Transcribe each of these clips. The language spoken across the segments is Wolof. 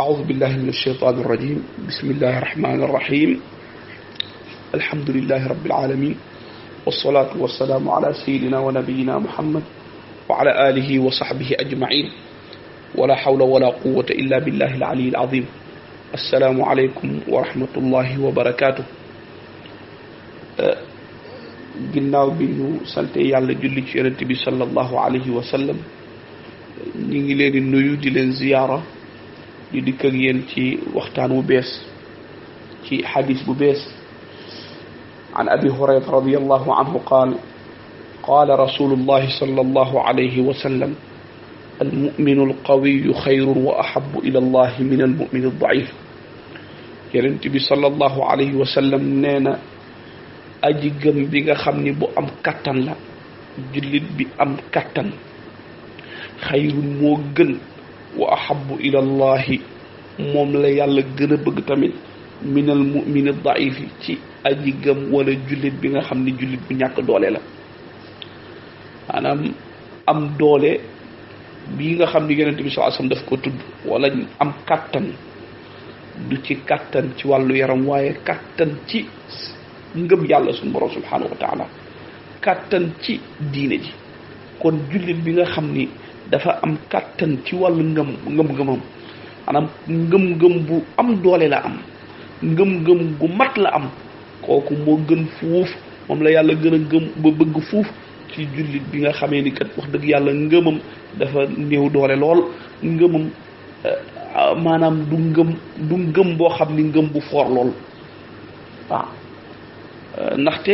أعوذ بالله من الشيطان الرجيم. بسم الله الرحمن الرحيم. الحمد لله رب العالمين، والصلاة والسلام على سيدنا ونبينا محمد وعلى آله وصحبه أجمعين، ولا حول ولا قوة إلا بالله العلي العظيم. السلام عليكم ورحمة الله وبركاته. ginnaaw bi ñu sante yàlla julli ci yonent bi sallallahu alayhi wa sallam, ñi ngi leen di nuyu di leen ziyaara di dikk ak yéen ci waxtaan wu bees ci xadis bu bees. an abi hurayrata radiyallahu anhu qaal qaala rasulullahi sallallahu alayhi wa sallam almuminu alqawiyu xayrun wa ahabu ila allahi min almumini aldaif. yonent bi sallallahu alayhi wa sallam nee na aji gëm bi nga xam ni bu am kattan la, jullit bi am kattan, xayrun moo gën, wa ahabu ila allahi moom la yàlla gën a bëgg tamit minal mumini daifi ci aji gëm wala jullit bi nga xam ni jullit bu ñàkk doole la. maanaam am doole bii nga xam ni yonent bi sallallahu alayhi wasallam daf ko tudd, wala am kattan, du ci kattan ci wàllu yaram waaye kattan ci ngëm yàlla suñu borom subhanahu wa taala, kattan ci diine ji. kon jullit bi nga xam ni dafa am kattan ci wàllu ngëm-ngëmam, maanaam ngëm-ngëm bu am doole la am, ngëm-ngëm gu mat la am, kooku moo gën fuuf, moom la yàlla gën a gëm ba bëgg fuuf ci jullit bi nga xamee ni kat wax dëgg yàlla ngëmam dafa néew doole lool. ngëmam maanaam du ngëm boo xam ni ngëm bu foor lool. waaw ndaxte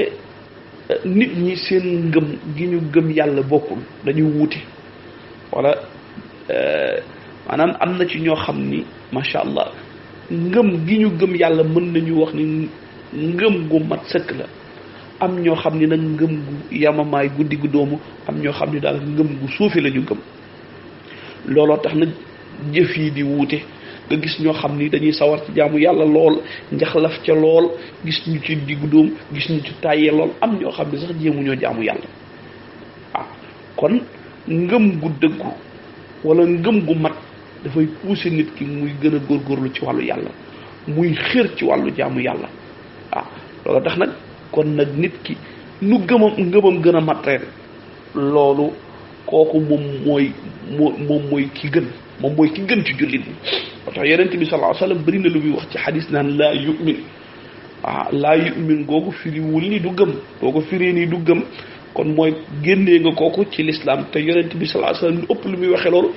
nit ñi seen ngëm gi ñu gëm yàlla bokkul, dañuy wuute. wala maanaam am na ci ñoo xam ni macha allah ngëm gi ñu gëm yàlla mën nañu wax ni ngëm gu mat sëkk la. am ñoo xam ni nag ngëm gu yamamaay gu diggu doomu, am ñoo xam ni daal ngëm gu suufi la ñu gëm. looloo tax nag jëf yi di wuute. nga gis ñoo xam ni dañuy sawar ci jaamu yàlla lool, njaxlaf ca lool, gis ñu ci diggu doom, gis ñu ci tàyyee lool, am ñoo xam ni sax jéemuñoo jaamu yàlla. waaw kon ngëm gu dëggu wala ngëm gu mat dafay pousser nit ki muy gën a góorgóorlu ci wàllu yàlla, muy xër ci wàllu jaamu yàlla. waaw loolu tax nag kon nag nit ki nu ngëmam gën a mat rek, loolu kooku moom mooy ki gën, moom mooy ki gën ci jullit bi. moo tax yonent bi sallallahu alayhi wasallam bëri na lu muy wax ci xadis naan laa yu'min. laa yu'min googu firiwul ni du gëm, boo ko firee nii du gëm kon mooy génnee nga kooku ci lislaam. te yonent bi sallallahu alayhi wasallam lu ëpp lu muy waxee loolu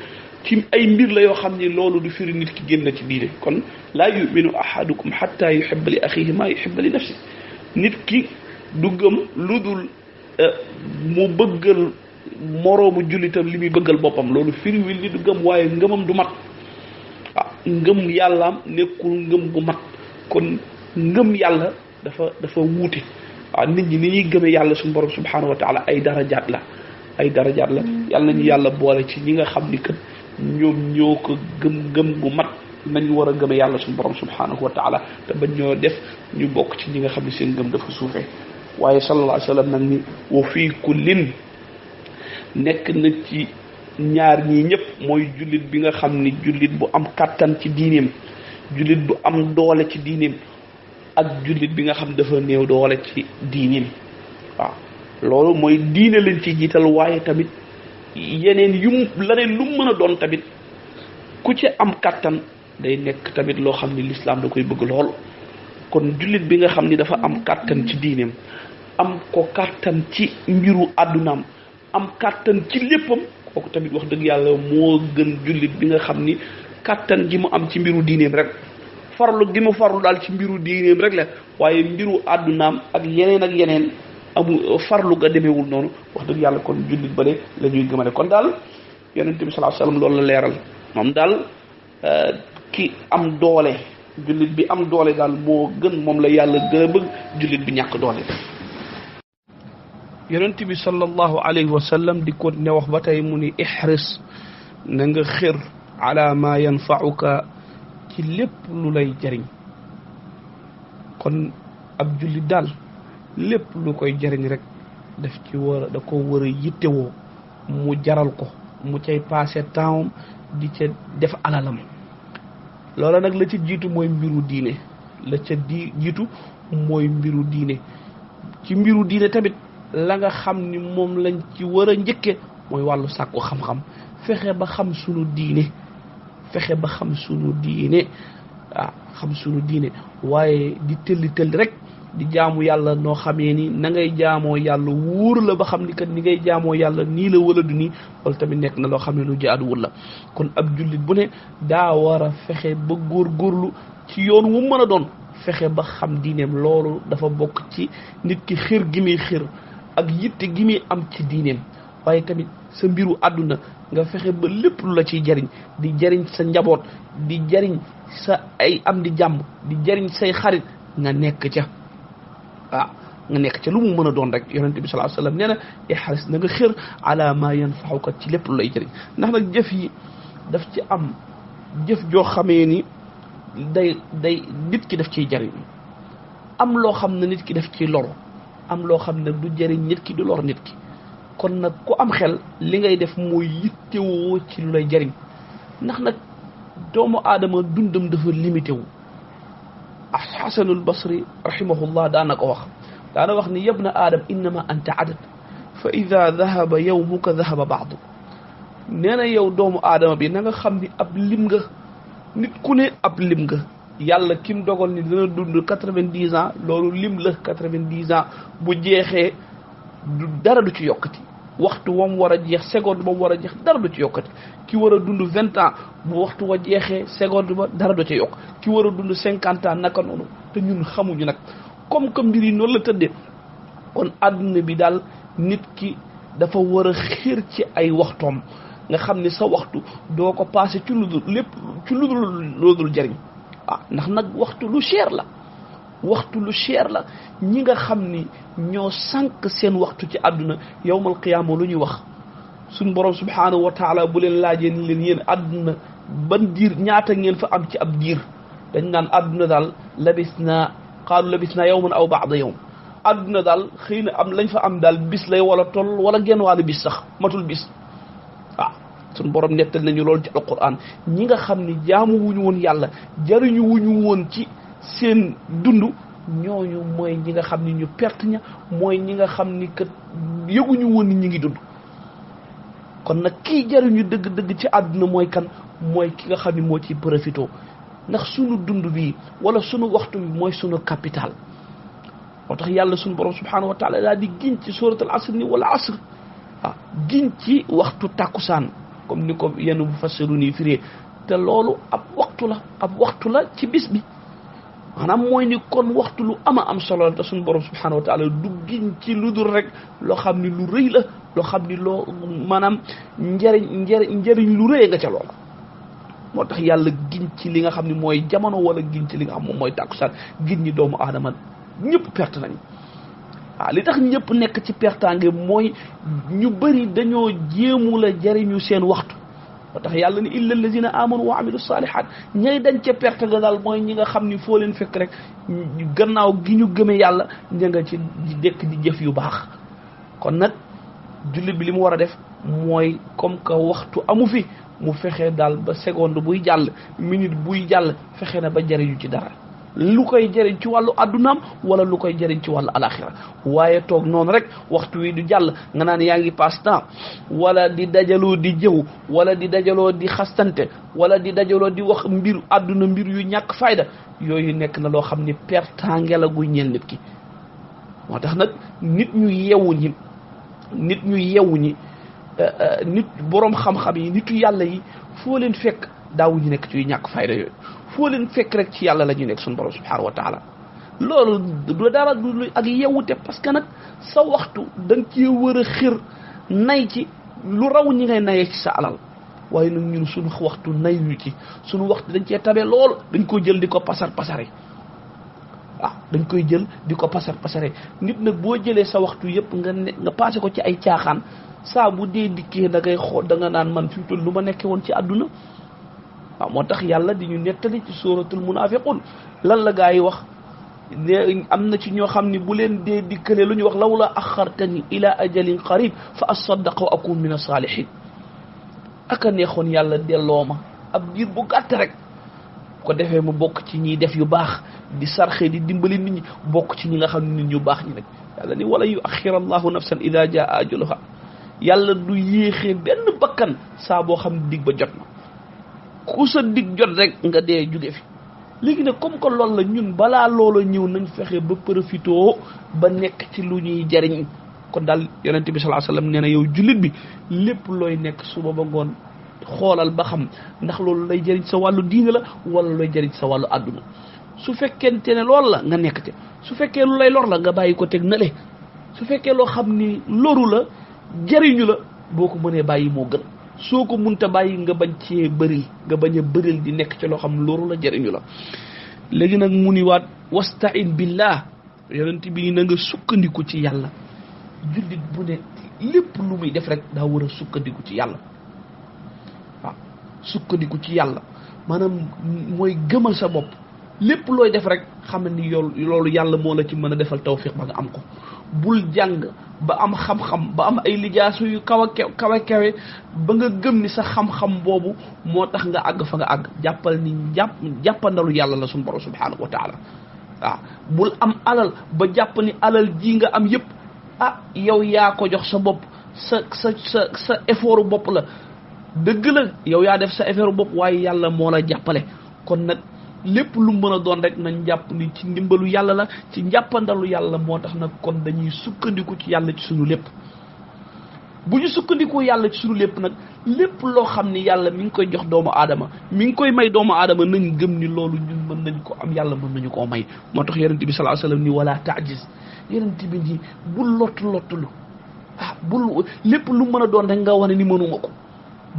ci ay mbir la yoo xam ni loolu du firi nit ki génn ci diine. kon laa yu'minu ahadukum hatta yuhibba li axihi ma yuhibba li nafsi. nit ki du gëm lu dul mu bëggal moroomu jullitam li muy bëggal boppam. loolu firiwul ni du gëm, waaye ngëmam du mat. ngëm yàllaam nekkul ngëm gu mat. kon ngëm yàlla dafa wuute. nit ñi ni ñuy gëmee yàlla suñu borom subhanahu wa taala ay darajaat la. yàlla nañu yàlla boole ci ñi nga xam ni kat ñoom ñoo ko gëm gu mat nañu war a gëmee yàlla suñu borom subhanahu wa taala, te bañ ñoo def ñu bokk ci ñi nga xam ne seen ngëm dafa suufee. waaye sallallahu alayhi wa sallam nag ni wa fii kullin nekk na ci ñaar ñii ñëpp, mooy jullit bi nga xam ni jullit bu am kàttan ci diineem, jullit bu am doole ci diineem, ak jullit bi nga xam dafa néew doole ci diineem. waaw loolu mooy diine lañ ci jiital, waaye tamit yeneen laneen lu mën a doon tamit ku ci am kàttan day nekk tamit loo xam ni lislaam da koy bëgg lool. kon jullit bi nga xam ni dafa am kàttan ci diineem, am ko kàttan ci mbiru àddunaam, am kàttan ci léppam, kooku tamit wax dëgg yàlla moo gën jullit bi nga xam ni kàttan gi mu am ci mbiru diineem rek, farlu gi mu farlu daal ci mbiru diineem rek la, waaye mbiru àddunaam ak yeneen amu farlu ga demeewul noonu. wax dëgg yàlla kon jullit ba de la ñuy gëmale. kon daal yonent bi sallallahu alayhi wasallam loolu la leeral. moom daal ki am doole, jullit bi am doole daal moo gën, moom la yàlla gën a bëgg jullit bi ñàkk doole. yonent bi sallallahu alayhi wa sallam di ko ne wax ba tey mu ni ihris, na nga xër ala ma yanfa'uka ci lépp lu lay jariñ. kon ab jullit daal lépp lu koy jariñ rek da ko war a yittewoo, mu jaral ko, mu cay passé temps di ca def alalam. loola nag la ca jiitu mooy mbiru diine la ca jiitu mooy mbiru diine ci mbiru diine tamit la nga xam ni moom lañ ci war a njëkke mooy wàllu sàkku xam-xam fexe ba xam sunu diine fexe ba xam sunu diine xam sunu diine waaye di tëlli rek di jaamu yàlla noo xamee ni na ngay jaamoo yàlla wóor la ba xam ni kat ni ngay jaamoo yàlla nii la wala du nii loolu tamit nekk na loo xam ne lu jaaduwul la kon ab jullit bu ne daa war a fexe ba góorgóorlu ci yoon wu mën a doon fexe ba xam diineem loolu dafa bokk ci nit ki xër gi muy xër ak yitte gi muy am ci diineem waaye tamit sa mbiru àdduna nga fexe ba lépp lu la ciy jariñ di jariñ sa njaboot di jariñ sa ay am di jàmm di jariñ say xarit nga nekk ca nga nekk ca lu mu mën a doon rek yonent bi sallallahu alayhi wasallam nee na ihris na nga xër ala ma yanfa'uka ci lépp lu lay jëriñ ndax nag jëf yi daf ci am jëf joo xamee ni day nit ki daf ciy jëriñ am loo xam ne nit ki daf ciy loru am loo xam ne du jëriñ nit ki du lor nit ki kon nag ku am xel li ngay def mooy yittewoo ci lu lay jëriñ ndax nag doomu aadama dundam dafa limité wu Hasanul Basri rahimahullah daana wax ni yabna aadam innama anta adad fa ida dahaba yawmuka dahaba baadu nee na yow doomu aadama bi na nga xam ni ab lim nga nit ku ne ab lim nga yàlla kim dogal ni dana dund 90 ans loolu lim la 90 ans bu jeexee du dara du ci yokkati waxtu wam war a jeex seconde ba mu war a jeex dara du ci yokkati ki war a dund 20 ans bu waxtu wa jeexee seconde ba dara du ci yokk ki war a dund 50 ans naka noonu te ñun xamuñu nag comme que mbir yi noonu la tëddee kon àdduna bi daal nit ki dafa war a xir ci ay waxtoom nga xam ni sa waxtu doo ko passé ci lu dul lépp ci lu dul jariñ ndax nag waxtu lu cher la ñi nga xam ni ñoo sànq seen waxtu ci àdduna yawmal qiyaama lu ñuy wax suñ borom subhaanahu wa taala bu leen laajee ni leen yéen àdduna ban diir ñaata ngeen fa am ci ab diir dañ naan àdduna daal qaalu labisnaa yawman aw ba'da yawm àdduna daal xëy na am lañ fa am daal bis lay wala toll wala genn wàllu bis sax matul bis suñ borom nettal nañu loolu ci alquran ñi nga xam ni jaamu wuñu woon yàlla jariñu wuñu woon ci seen dund ñooñu mooy ñi nga xam ni ñu perte ña mooy ñi nga xam ni kat yëguñu woon ni ñi ngi dund kon nag kii jariñu dëgg-dëgg ci àdduna mooy kan mooy ki nga xam ni moo ciy profité ndax sunu dund bi wala sunu waxtu bi mooy sunu capital moo tax yàlla sunu borom subhanahu wa taala daal di giñ ci suratul asr ni wala asr giñ ci waxtu tàkkusaan comme ni ko yenn bu fassiru nii firee te loolu ab waxtu la ci bis bi maanaam mooy ni kon waxtu lu am solo la te suñu borom subhanahu wa taala du giñ ci lu dul rek loo xam ni lu rëy la loo xam ni loo maanaam njëriñ lu rëy nga ca loola moo tax yàlla giñ ci li nga xam ni mooy jamono wala giñ ci li nga xam moom mooy tàkkusaan giñ ñi doomu aadama ñëpp perte nañ li tax ñëpp nekk ci pertange mooy ñu bëri dañoo jéemu la jariñu seen waxtu moo tax yàlla ni illa allazina amanu wa amilu salihat ñay dañ ca perte nga daal mooy ñi nga xam ni foo leen fekk rek gannaaw gi ñu gëmee yàlla ña nga ci dekk di jëf yu baax kon nag jullit bi li mu war a def mooy comme que waxtu amu fi mu fexe daal ba seconde buy jàll minute buy jàll fexe na ba jariñu ci dara lu koy jëriñ ci wàllu addunaam wala lu koy jëriñ ci wàllu alaxira waaye toog noonu rek waxtu wi du jàll nga naan yaa ngi passe temps wala di dajaloo di jëw wala di dajaloo di xastante wala di dajaloo di wax mbir àdduna mbir yu ñàkk fayda yooyu nekk na loo xam ni pertange la guy ñeel nit ki moo tax nag nit ñu yewu ñi nit boroom xam-xam yi nitu yàlla yi foo leen fekk daawuñu nekk ci yu ñàkk fayda yooyu foo leen fekk rek ci yàlla la ñu nekk suñu borom subhanahu wa taala loolu du dara du ak yewute parce que nag sa waxtu da nga cee war a xir nay ci lu raw ñi ngay nayee ci sa alal waaye nag ñun suñu waxtu nayuñu ci suñu waxtu dañ cee tabe lool dañ koy jël di ko pasare dañ koy jël di ko pasare nit nag boo jëlee sa waxtu yëpp nga passé ko ci ay caaxaan saa bu dee dikkee da ngay xool da nga naan man fi mu toll lu ma nekkee woon ci àdduna moo tax yàlla di ñu nettali ci suratul munafiqun lan la gaa yi wax am na ci ñoo xam ni bu leen dee dikkalee lu ñu wax lawla axartani ila ajalin qarib fa asaddaqa wa akun min as-salihin aka neexoon yàlla delloo ma ab diir bu gàtt rek ko defee mu bokk ci ñiy def yu baax di sarxe di dimbali nit ñi bokk ci ñi nga xam ne nit ñu baax ñi nag yàlla ni wala yu axira allahu nafsan ida jaa ajaluha yàlla du yéexee benn bakkan saa boo xam ne dig ba jot na ku sa dig jot rek nga dee jóge fi léegi nag comme que loolu la ñun balaa loola ñëw nañ fexe ba profitoo ba nekk ci lu ñuy jariñ kon daal yonent bi sallallahu alayhi wasallam nee na yow jullit bi lépp looy nekk suba ba ngoon xoolal ba xam ndax loolu lay jëriñ sa wàllu diine la wala lay jëriñ sa wàllu àdduna su fekkente ne loolu la nga nekk te su fekkee lu lay lor la nga bàyyi ko teg na le su fekkee loo xam ni loru la jëriñu la boo ko mënee bàyyi moo gën soo ko munta bàyyi nga bañ cee bëril nga bañ a bëril di nekk ci loo xam loru la jëriñu la léegi nag mu ni waat wasta'in billah yonent bi na nga sukkandiku ci yàlla jullit bu ne lépp lu muy def rek daa war a sukkandiku ci yàlla waaw sukkandiku ci yàlla maanaam mooy gëmal sa bopp lépp looy def rek xam ni loolu yàlla moo la ci mën a defal tawfiq ba nga am ko bul jàng ba am xam-xam ba am ay lijaasu yu kawe ba nga gëm ni sa xam-xam boobu moo tax nga àgg fa nga àgg jàppal ni jàppandalu yàlla la suñu borom subhanahu wa taala waaw bul am alal ba jàpp ni alal ji nga am yëpp yow yaa ko jox sa bopp sa effort bopp la dëgg la yow yaa def sa effort bopp waaye yàlla moo la jàppale kon nag lépp lu mën a doon rek nañ jàpp ni ci ndimbalu yàlla la ci njàppandalu yàlla moo tax nag kon dañuy sukkandiku ci yàlla ci suñu lépp bu ñu sukkandikoo yàlla ci suñu lépp nag lépp loo xam ni yàlla mi ngi koy jox doomu aadama mi ngi koy may doomu aadama nañ gëm ni loolu ñun mën nañ ko am yàlla mën nañu koo may moo tax yonent bi sallallahu alayhi wasallam ni wala ta'jiz yonent bi ni bul lottulu bul lépp lu mën a doon rek nga wane ni mënuma ko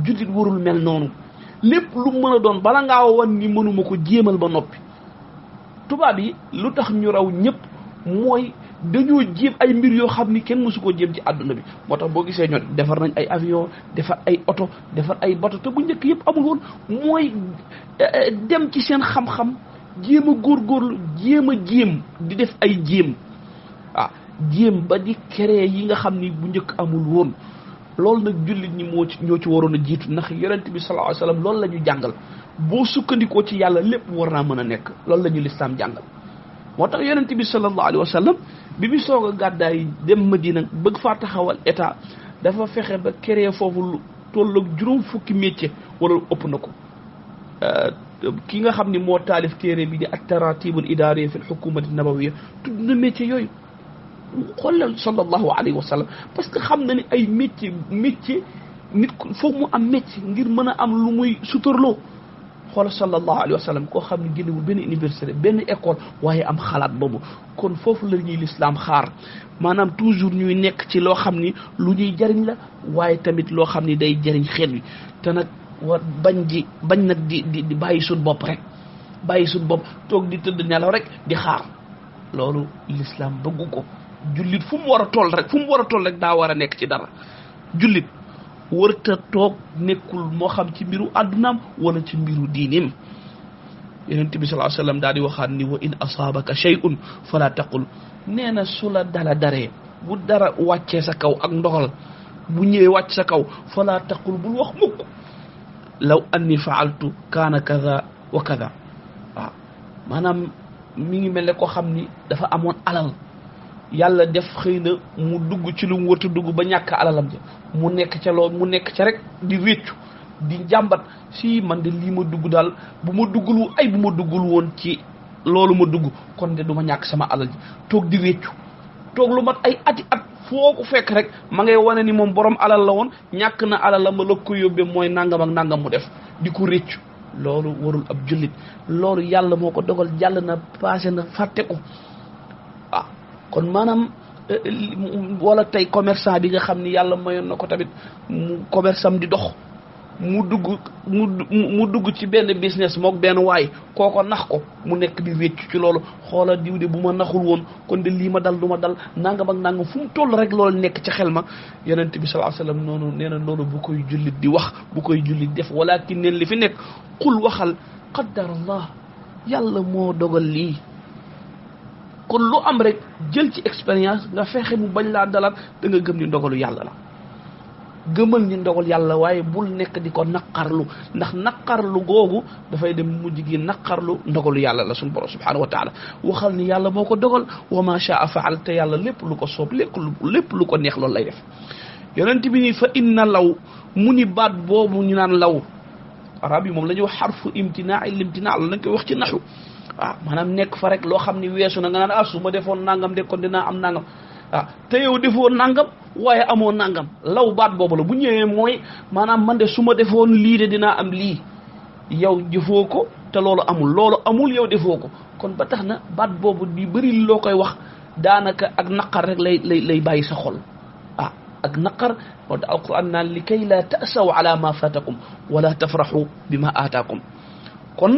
jullit warul mel noonu lépp lu mën a doon bala ngaa wan ni mënuma ko jéemal ba noppi tubaab yi lu tax ñu raw ñëpp mooy dañoo jéem ay mbir yoo xam ni kenn mësu koo jéem ci àdduna bi moo tax boo gisee ñoo defar nañ ay avion defar ay oto defar ay bateau te bu njëkk yëpp amul woon mooy dem ci seen xam-xam jéem a góorgóorlu jéem di def ay jéem jéem ba di créer yi nga xam ni bu njëkk amul woon loolu nag jullit ñi ñoo ci waroon a jiitu ndax yonent bi sallallahu alayhi wasallam loolu la ñu jàngal boo sukkandikoo ci yàlla lépp war naa mën a nekk loolu la ñu lislaam jàngal moo tax yonent bi sallallahu alayhi wasallam bi mu soog a gàddaay dem Madina bëgg faa taxawal état dafa fexe ba créer foofu lu tolloog juróom fukki métier wala ëpp na ko ki nga xam ni moo taalif téere bi di at-taratibul idariyya fil hukumati nabawiyya tudd na métier yooyu xoolal sallallahu alayhi wa sallam parce que xam na ni ay métier nit foog mu am métier ngir mën a am lu muy suturloo xoolal sallallahu alayhi wa sallam koo xam ne génnewul benn université benn école waaye am xalaat boobu kon foofu la ñuy lislaam xaar maanaam toujours ñuy nekk ci loo xam ni lu ñuy jariñ la waaye tamit loo xam ni day jariñ xel wi te nag bañ nag di bàyyi suñ bopp rek bàyyi suñ bopp toog di tëdd nelaw rek di xaar loolu lislaam bëggu ko jullit fu mu war a toll rek daa war a nekk ci dara jullit wërta toog nekkul moo xam ci mbiru àddunaam wala ci mbiru diineem yonent bi sallallahu alayhi wasallam daal di waxaat ni wa in asaabaka shay'un fala taqul nee na su la daree bu dara wàccee sa kaw ak ndogal bu ñëwee wàcc sa kaw fala taqul bul wax mukk law anni fa'altu kaana kaza wa kaza waaw maanaam mi ngi mel ne koo xam ni dafa amoon alal yàlla def xëy na mu dugg ci lu mu wërta dugg ba ñàkk alalam ja mu nekk ca loolu mu nekk ca rek di réccu di jàmbat si man de lii ma dugg daal bu ma duggul woon ci loolu ma dugg kon de du ma ñàkk sama alal ji toog di réccu toog lu mat ay ati at foo ko fekk rek ma ngay wane ni moom borom alal la woon ñàkk na alal la ma la ko yóbbee mooy nangam ak nangam mu def di ko réccu loolu warul ab jullit loolu yàlla moo ko dogal jàll na passé na fàtte ko kon maanaam wala tey commerçant bi nga xam ni yàlla mayoon na ko tamit mu commerce am di dox mu dugg ci benn business mook benn waay kooko nax ko mu nekk di réccu ci loolu xoola diw de bu ma naxul woon kon de lii ma dal du ma dal nangam ak nangam fu mu toll rek loolu nekk ci xel ma yonent bi sallallahu alayhi wasallam noonu nee na loolu bu koy jullit di wax bu koy jullit def walakin neen li fi nekk qul waxal qaddarallah yàlla moo dogal lii kon lu am rek jël ci expérience nga fexe mu bañ laa dalaat da nga gëm ni ndogalu yàlla la gëmal ni ndogal yàlla waaye bul nekk di ko naqarlu ndax naqarlu googu dafay dem mujj gi naqarlu ndogalu yàlla la suñu borom subhanahu wa taala waxal ni yàlla moo ko dogal wa ma shaa faal te yàlla lépp lu ko soob lépp lu ko neex loolu lay def yonent bi ni fa inna law mu ni baat boobu ñu naan law arab yi moom la ñuy wax xarfu imtinaa limtinaa la lañ koy wax ci naxu maanaam nekk fa rek loo xam ni weesu na nga naan su ma defoon nangam de kon dinaa am nangam te yow defoo nangam waaye amoo nangam law baat boobu la bu ñëwee mooy maanaam man de su ma defoon lii de dinaa am lii yow jëfoo ko te loolu amul yow defoo ko kon ba tax na baat boobu di bëri loo koy wax daanaka ak naqar rek lay bàyyi sa xol ak naqar moo tax alquran naan li kay la ta'saw ala ma fatakum wala tafraxu bi ma aataakum kon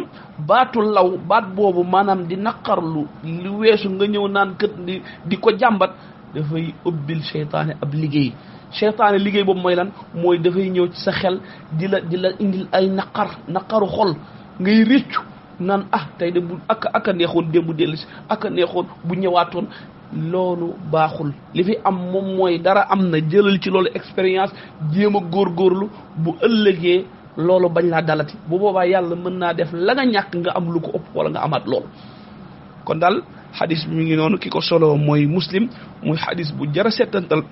baatu law baat boobu maanaam di naqarlu lu weesu nga ñëw naan kët di ko jàmbat dafay ubbil seytaane ab liggéey seytaane liggéey boobu mooy lan mooy dafay ñëw ci sa xel di la indil ay naqaru xol ngay réccu naan tey de bu aka neexoon démb dellu si aka neexoon bu ñëwaatoon loolu baaxul li fi am moom mooy dara am na jëlal ci loolu expérience jéem a góorgóorlu bu ëllëgee loolu bañ laa dalati bu boobaa yàlla mën naa def la nga ñàkk nga am lu ko ëpp wala nga amaat loolu kon daal xadis bi mi ngi noonu ki ko solo mooy Muslim muy xadis bu jara settantal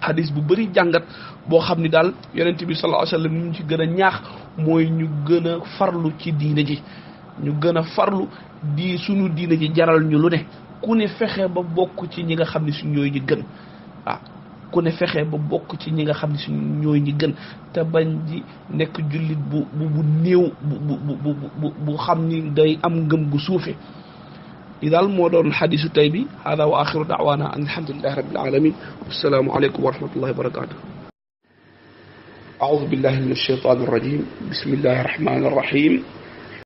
xadis bu bëri jàngat boo xam ni daal yonent bi sallallahu alayhi wasallam ñu ci gën a ñaax mooy ñu gën a farlu ci diine ji ñu gën a farlu di suñu diine ji jaral ñu lu ne ku ne fexe ba bokk ci ñi nga xam ne suñ ñooy ñi gën ku ne fexe ba bokk ci ñi nga xam ne suñ ñooy ñi gën te bañ di nekk jullit bu néew bu xam ni day am ngëm gu suufe li daal moo doon xadisu tey bi hada wa axiru daawana an alhamdulillahi rabbil alamin wassalaamu aleykum wa rahmatullahi wa barakatuh أعوذ بالله من الشيطان الرجيم بسم الله الرحمن الرحيم